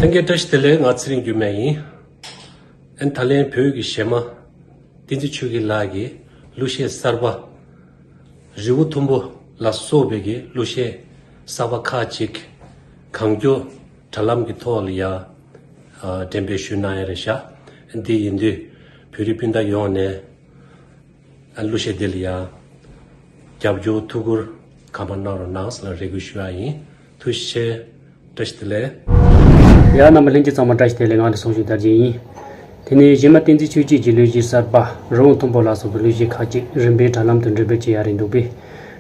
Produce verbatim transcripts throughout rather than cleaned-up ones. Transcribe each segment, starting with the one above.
ལྷན་རྒྱས་བཀྲ་ཤིས་བདེ་ལེགས། ང་ཚེ་རིང་འགྱུར་མེད་ཡིན། ཨན་ད་ལན་བོད་ཀྱི་གཞས་མ་བསྟན་འཛིན་ཆོས་སྐྱིད་ལགས་ཀྱིས་གླུ་གཞས་གསར་པ་རི་བོ་མཐོན་པོ་ལ་སོགས་པའི་གི་གླུ་གཞས་གསར་པ་ཁག་ཅིག་གང་མགྱོགས་དྲ་ལམ་གྱི་ཐོག་ལ་ཡ་འགྲེམས་སྤེལ་ཞུས་གནང་ཡ་རེད་ཤག་འདི་ཡིན་དུས་བོད་རིགས་སྤུན་ཟླ་ཡོངས་ནས་གླུ་གཞས་འདི་ལ་ཡང་རྒྱབ་སྐྱོར་ཐུགས་ཁུར་གང་མང་གནང་རོགས་གནང་ཟེར་ལ་རེ་སྐུལ་ཞུ་ཡ་ཡིན། ཐུགས་རྗེ་ཆེ། བཀྲ་ཤིས་བདེ་ལེགས། ཡ་རྣམ་པ་ལྷན་རྒྱས་ཚང་མ་བཀྲ་ཤིས་བདེ་ལེགས། ང་ནི་སོང་ཞིག་དར་རྒྱས་ཡིན། དེ་ནས་གཞས་མ་བསྟན་འཛིན་ཆོས་སྐྱིད་ཀྱི་གླུ་གཞས་གསར་པ་རི་བོ་མཐོན་པོ་ལ་སོགས་པའི་གླུ་གཞས་ཁག་ཅིག་རིམ་པས་དྲ་ལམ་དུ་འགྲེམས་སྤེལ་བྱེད་ཡ་རེད་འདུག་པས།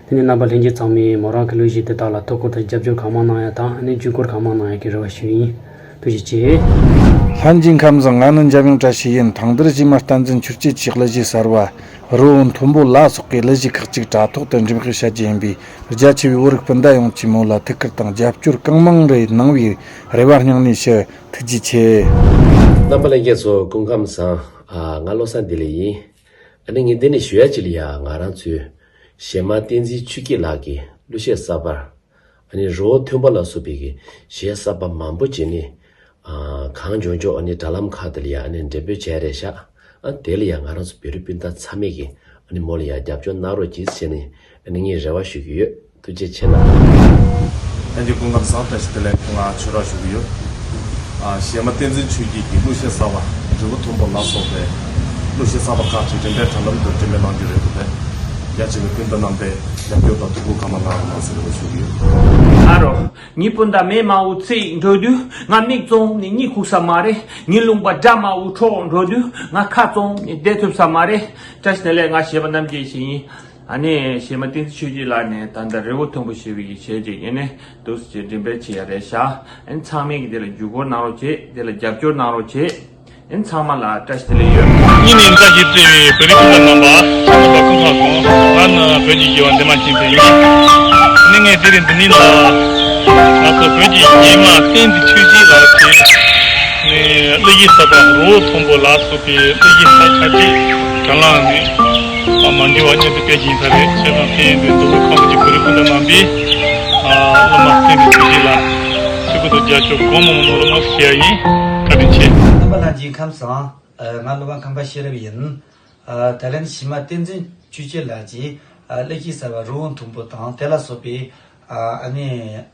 དེ་ནས་རྣམ་པ་ལྷན་རྒྱས་ཚང་མས་མོ་རང་གི་གླུ་གཞས་དེ་དག་ལ་ཐུགས་ཁུར་དང་རྒྱབ་སྐྱོར་གང་མང་གནང་ཡ་དང་ཨ་ནི་བརྒྱུད་སྐུར་གང་མང་གནང་ཡ་གི་རེ་བ་ཞུ་ཡིན། ཐུགས་རྗེ་ཆེ། ལྷན་རྒྱས་ཁམས་བཟང་། ང་ནི་འཇམ་དབྱངས་བཀྲ་ཤིས་ཡིན། ཐང་དར་གཞས་མ་བསྟན་འཛིན་ཆོས་སྐྱིད་ཀྱི་གླུ་གཞས་གསར་བ་རི་བོ་མཐོན་པོ་ལ་སོགས་ཀྱི་གླུ་གཞས་ཁག་ཅིག་དྲ་ཐོག་ཏུ་འགྲེམས་སྤེལ་བྱ་རྒྱུ་ཡིན་པས། རྒྱ་ཆེ་བའི་བོད་རིགས་སྤུན་ཟླ་ཡོངས་ཀྱིས་མོ་ལ་ཐུགས་ཁུར་དང་རྒྱབ་སྐྱོར་གང་མང་རེ་གནང་བའི་རེ་བ་སྙིང་ནས་ཞུ། ཐུགས་རྗེ་ཆེ། རྣམ་པ་ལྷན་རྒྱས་ཚོ་སྐུ་ཁམས་བཟང་། ཨ། ང་བློ་བཟང་བདེ་ལེགས་ཡིན། ཨ་ནི་ངས་འདི་ནས་ཞུ་ཡ་ཅིག་ལ་ཡ། ང་རང་ཚོའི་གཞས་མ་བསྟན་འཛིན་ཆོས་སྐྱིད་ལགས་ཀྱི་གླུ་གཞས་གསར་པར། ཨ་ནི་རི་བོ་མཐོན་པོ་ལ་སོགས་པའི་གི་གཞས་གསར་པ་མང་པོ་ཅིག་ནི། ཨ། གང་མགྱོགས་མགྱོགས་ཨ་ནི་དྲ་ལམ་ཁག་དེ་ལ་ཡ་ཨ་ནི་འགྲེམས་སྤེལ་བྱས་རེད་ཤག་ཨ། དེ་ལ་ཡ་ང་རང་ཚོ་བོད་རིགས་སྤུན་ཟླ་ཚང་མས་ཀྱི་ཨ་ནི་མོ་ལ་ཡ་རྒྱབ་སྐྱོར་གནང་རོགས་གྱིས་ཟེར་ནས་ཨ་ནི་ངས་རེ་བ་ཞུ་གི་ཡོད། ཐུགས་རྗེ་ཆེ་གནང་། ལྷན་རྒྱས་སྐུ་ཁམས་བཟང་། བཀྲ་ཤིས་བདེ་ལེགས། ང་ཆོས་གྲགས་ཞུ་གི་ཡོད། ཨ། གཞས་མ་བསྟན་འཛིན་ཆོས་སྐྱིད་ཀྱི་གླུ་གཞས་གསར་བ་རི་བོ་མཐོན་པོ་ལ་སོགས་པའི་གླུ་གཞས་གསར་པ་ཁག་ཅིག་རིམ་པས་དྲ་ལམ་དུ་འགྲེམས་སྤེལ་གནང་རྒྱུ་རེད་འདུག་པས། རྒྱ་ཆེ་བའི་སྤུན་ཟླ་རྣམ་པས་རྒྱབ་སྐྱོར་དང་ཐུགས་ཁུར་གང་མང་གནང་རོགས་གནང་ཟེར་རེ་བ་ཞུ་གི་ཡོད། ཨ་རོ། ངའི་སྤུན་ཟླ་མེད་མ་འུ་ཚིག་འགྲོ་དུས་ང་མིག་བཙུམ་ནས་གཉིད་ཁུག་ས་མ་རེད། ངའི་ལུང་པ་དགྲ་མ་འུ་འཕྲོག་འགྲོ་དུས་ང་ཁ་བཙུམ་ནས་བསྡད་ཐུབ་ས་མ་རེད། བཀྲ་ཤིས་བདེ་ལེགས། ང་གཞས་པ་རྣམ་རྒྱལ་ཞིག་ཡིན། ཨ་ནི་གཞས་མ་བསྟན་འཛིན་ཆོས་སྐྱིད་ལགས་ནས་ད་ལྟ་རི་བོ་མཐོན་པོ་ཞེས་པའི་གི་གཞས་ཅིག་ཡིན་ནི་འདུག་སེ་ཅིག་འགྲེམས་སྤེལ་བྱེད་ཡ་རེད་ཤག་ཨ་ནི་ཚང་མས་གི་དེ་ལ་བརྒྱུད་སྐུར་གནང་རོགས་བྱེད། དེ་ལ་རྒྱབ་སྐྱོར་གནང་རོགས་བྱེད། ཨ་ནི་ཚང་མ་ལ་བཀྲ་ཤིས་བདེ་ལེགས་ཡོད། སྙིང་ནས་བཀྲ་ཤིས་བདེ་ལེགས། བོད་རིགས་སྤུན་ཟླ་རྣམ་པ་ཚང་མ་ལ་སྐུ་ཁམས་བཟང་། ང་ནི་བོད་ཀྱི་གཞས་པ་འདན་མ་ཆོས་འཕེལ་ཡིན། ཨ་ནི་ངས་དེ་རིང་འདི་ནས་ལ་ང་ཚོ་བོད་ཀྱི་གཞས་མ་བསྟན་འཛིན་ཆོས་སྐྱིད་ལགས་ཀྱི་ནས་གླུ་གཞས་གསར་པ་རི་བོ་མཐོན་པོ་ལ་སོགས་པའི་གླུ་གཞས་གསར་ཁ་ཅིག་དྲ་ལམ་ནས་མ་འགྱུར་བ་མཉམ་དུ་སྤེལ་གྱི་ཡིན་ས་རེད། བྱས་ཙང་དེ་ཡིན་དུས་འདི་ལོ་ཁམས་ཀྱི་བོད་རིགས་སྤུན་ཟླ་རྣམ་པས་སློབ་མ་བསྟན་འཛིན་ཆོས་སྐྱིད་ལགས་ཐུགས་ཁུར་དང་རྒྱབ་སྐྱོར་གང་མང་མང་གནང་རོགས་གནང་ཞུ་ཡ་ཡིན། བཀའ་དྲིན་ཆེ། རྣམ་པ་ལྷན་རྒྱས་ཁམས་བཟང་། ང་སློབ་མ་ཁམས་པ་ཤེས་རབ་ཡིན། ད་ལན་གཞས་མ་བསྟན་འཛིན་ཆོས་སྐྱིད་ལགས་ཀྱིས་གླུ་གཞས་གསར་བ་རི་བོ་མཐོན་པོ་དང་དེ་ལ་སོགས་པའི་ཨ་ནི་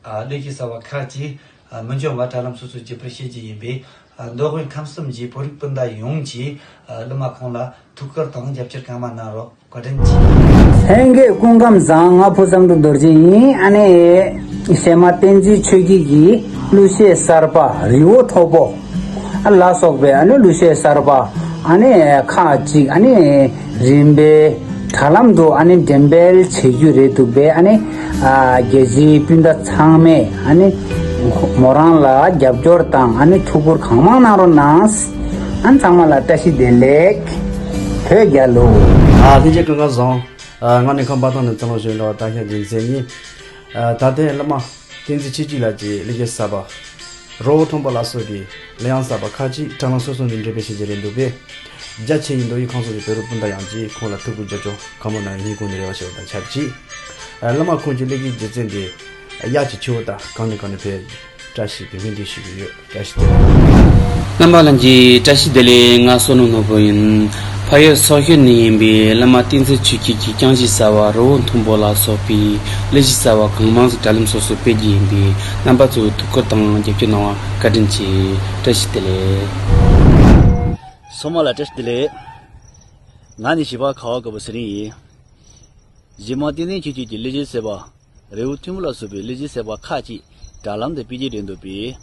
གླུ་གཞས་གསར་བ་ཁག་ཅིག་མི་འགྱུར་བ་དྲ་ལམ་སོ་སོར་འགྲེམས་སྤེལ་བྱེད་ཀྱི་ཡིན་པས། མདོ་དབུས་ཁམས་གསུམ་གྱི་བོད་རིགས་སྤུན་ཟླ་ཡོངས་ཀྱིས་སློབ་མ་ཁོང་ལ་ཐུགས་ཁུར་དང་རྒྱབ་སྐྱོར་གང་མང་གནང་རོགས། བཀའ་དྲིན་ཆེ། ལྷན་རྒྱས་སྐུ་ཁམས་བཟང་། ང་ཕུ་བསམ་འགྲུབ་རྡོ་རྗེ་ཡིན། ཨ་ནི་གཞས་མ་བསྟན་འཛིན་ཆོས་སྐྱིད་ཀྱི་གླུ་གཞས་གསར་པ་རི་བོ་མཐོ་པོ་ལ་སོགས་པའི་ཨ་ནི་གླུ་གཞས་གསར་པ་ཨ་ནི་ཁག་ཅིག་ཨ་ནི་རིམ་པས་དྲ་ལམ་དུ་ཨ་ནི་འགྲེམས་སྤེལ་བྱེད་རྒྱུ་རེད་འདུག་པས། ཨ་ནི་རྒྱལ་སྤྱིའི་སྤུན་ཟླ་ཚང་མས་ཨ་ནི་མོ་རང་ལ་རྒྱབ་སྐྱོར་དང་ཨ་ནི་ཐུགས་ཁུར་གང་མང་གནང་རོགས་གནང་། ཨ་ནི་ཚང་མ་ལ་བཀྲ་ཤིས་བདེ་ལེགས། བོད་རྒྱལ་ལོ། ཨ། ལྷན་རྒྱས་སྐུ་ཁམས་བཟང་། ང་ནི་ཁམས་པ་ཐང་ནས་ཚེ་རིང་ཞུ་འདྲ་བ་ད་ཤ་རྒྱུན་མཚན་ཡིན། ད་ཐེངས་བླ་མ་བསྟན་འཛིན་ཆོས་སྐྱིད་ལགས་ཀྱིས་གླུ་གཞས་གསར་པ་རི་བོ་མཐོན་པོ་ལ་སོགས་པའི་གླུ་དབྱངས་གསར་པ་ཁག་ཅིག་དྲ་ལམ་སོ་སོ་ནས་འགྲེམས་སྤེལ་བྱེད་ཀྱི་རེད་འདུག་པས། རྒྱ་ཆེ་ཡི་མདོ་དབུས་ཁམས་གསུམ་གྱི་བོད་རིགས་སྤུན་ཟླ་ཡོངས་ཀྱིས་ཁོང་ལ་ཐུགས་ཁུར་རྒྱབ་སྐྱོར་གང་མང་གནང་ཡ་སྙིང་ཁོང་ནས་རེ་བ་ཞུ་བ་དང་ཆབས་ཅིག་བླ་མ་ཁོང་གི་གླུ་གཞས་སྒྱུ་རྩལ་འདི་དབྱར་གྱི་ཆུ་བོ་ལྟར་གང་ནས་གང་ནས་འཕེལ་བའི་བཀྲ་ཤིས་པའི་སྨོན་འདུན་ཞུ་གི་ཡོད། བཀྲ་ཤིས་བདེ་ལེགས། རྣམ་པ་ལྷན་རྒྱས་བཀྲ་ཤིས་བདེ་ལེགས། ང་བསོད་ནམས་ནོར་བུ་ཡིན། ཕ་ཡུལ་སོག་ཤོད་ནས་ཡིན་པའི་བླ་མ་བསྟན་འཛིན་ཆོས་སྐྱིད་ཀྱི་རྐྱང་གཞས་གསར་བ་རི་བོ་མཐོན་པོ་ལ་སོགས་པའི་གླུ་གཞས་གསར་བ་གང་མང་ཞིག་དྲ་ལམ་སོ་སོར་སྤེལ་གྱི་ཡིན་པས། རྣམ་པ་ཚོས་ཐུགས་ཁུར་དང་རྒྱབ་སྐྱོར་གནང་བར་བཀའ་དྲིན་ཆེ། བཀྲ་ཤིས་བདེ་ལེགས། སོ་མ་ལ་བཀྲ་ཤིས་བདེ་ལེགས། ང་ནི་གཞས་པ་ཁ་བ་དཀར་པོ་ཚེ་རིང་ཡིན། གཞས་མ་བསྟན་འཛིན་ཆོས་སྐྱིད་ཀྱི་གླུ་གཞས་གསར་པ་རི་བོ་མཐོན་པོ་ལ་སོགས་པའི་གླུ་གཞས་གསར་པ་ཁག་ཅིག་དྲ་ལམ་དུ་སྤེལ་གྱི་རེད་འདུག་པས།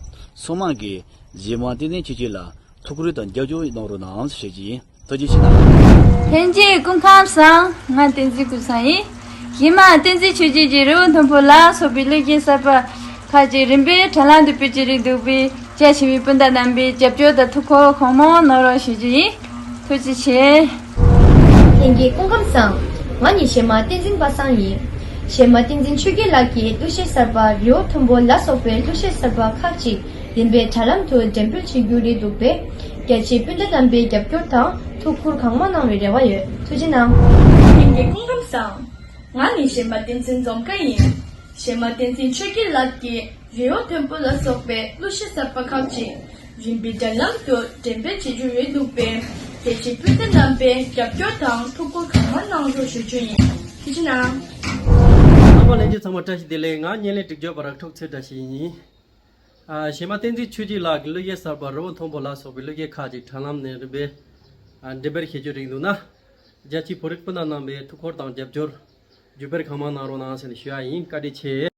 སོ་མ་གིས་གཞས་མ་བསྟན་འཛིན་ཆོས་སྐྱིད་ལ་ཐུགས་ཁུར་དང་རྒྱབ་སྐྱོར་གནང་རོགས་གནང་ཞེས་བྱས་ཀྱི་ཡིན། ཐུགས་རྗེ་ཆེ་གནང་། ལྷན་རྒྱས་སྐུ་ཁམས་བཟང་། ང་བསྟན་འཛིན་ཀུན་བཟང་ཡིན། གཞས་མ་བསྟན་འཛིན་ཆོས་སྐྱིད་ཀྱི་རི་བོ་མཐོན་པོ་ལ་སོགས་པའི་གླུ་གཞས་གསར་པ་ཁག་ཅིག་རིམ་པས་དྲ་ལམ་དུ་སྤེལ་གྱི་རེད་འདུག་པས། རྒྱ་ཆེ་བའི་སྤུན་ཟླ་རྣམ་པས་རྒྱབ་སྐྱོར་དང་ཐུགས་ཁུར་གང་མང་གནང་རོགས་ཞུ་རྒྱུ་ཡིན། ཐུགས་རྗེ་ཆེ། ལྷན་རྒྱས་སྐུ་ཁམས་བཟང་། ང་ནི་གཞས་མ་བསྟན་འཛིན་པ་སངས་ཡིན། གཞས་མ་བསྟན་འཛིན་ཆོས་སྐྱིད་ལགས་ཀྱི་གླུ་གཞས་གསར་པ་རི་བོ་མཐོན་པོ་ལ་སོགས་པའི་གླུ་གཞས་གསར་པ་ཁག་ཅིག་རིམ་པས་དྲ་ལམ་དུ་འགྲེམས་སྤེལ་བྱེད་རྒྱུ་རེད་འདུག་པས། རྒྱ་ཆེའི་སྤུན་ཟླ་རྣམ་པས་རྒྱབ་སྐྱོར་དང་ཐུགས་ཁུར་གང་མང་གནང་བའི་རེ་བ་ཡོད། ཐུགས་རྗེ་གནང་། ལྷན་རྒྱས་སྐུ་ཁམས་བཟང་། ང་ནི་གཞས་མ་བསྟན་འཛིན་འཛོམས་དཀར་ཡིན། གཞས་མ་བསྟན་འཛིན་ཆོས་སྐྱིད་ལགས་ཀྱི་ རི་བོ་མཐོན་པོ་ལ་སོགས་པའི་གླུ་གཞས་གསར་པ་ཁག་ཅིག་རིམ་པས་དྲ་ལམ་དུ་འགྲེམས་སྤེལ་བྱེད་རྒྱུ་རེད་འདུག་པས། དེ་བཞིན་སྤུན་ཟླ་རྣམ་པས་རྒྱབ་སྐྱོར་དང་ཐུགས་ཁུར་གང་མང་གནང་རོགས་ཞུ་རྒྱུ་ཡིན། ཐུགས་རྗེ་གནང་། རྣམ་པ་ལྷན་རྒྱས་ཚང་མ་བཀྲ་ཤིས་བདེ་ལེགས། ང་བརྙན་ལེན་སྒྲིག་སྦྱོར་པ་རག་ཐུག་ཚེ་བཀྲ་ཤིས་ཡིན། ཨ། གཞས་མ་བསྟན་འཛིན་ཆོས་སྐྱིད་ལགས་ཀྱི་གླུ་གཞས་གསར་པ་རི་བོ་མཐོན་པོ་ལ་སོགས་པའི་གླུ་གཞས་ཁག་ཅིག་དྲ་ལམ་ནས་རིམ་པས་ཨ། འགྲེམས་སྤེལ་བྱེད་རྒྱུ་རེད་འདུག་ན། རྒྱལ་སྤྱིའི་བོད་རིགས་སྤུན་ཟླ་རྣམ་པས་ཐུགས་ཁུར་དང་རྒྱབ་སྐྱོར་བརྒྱུད་སྤེལ་གང་མང་གནང་རོགས་གནང་ཟེར་ནས་ཞུ་ཡ་ཡིན། བཀའ་དྲིན་ཆེ།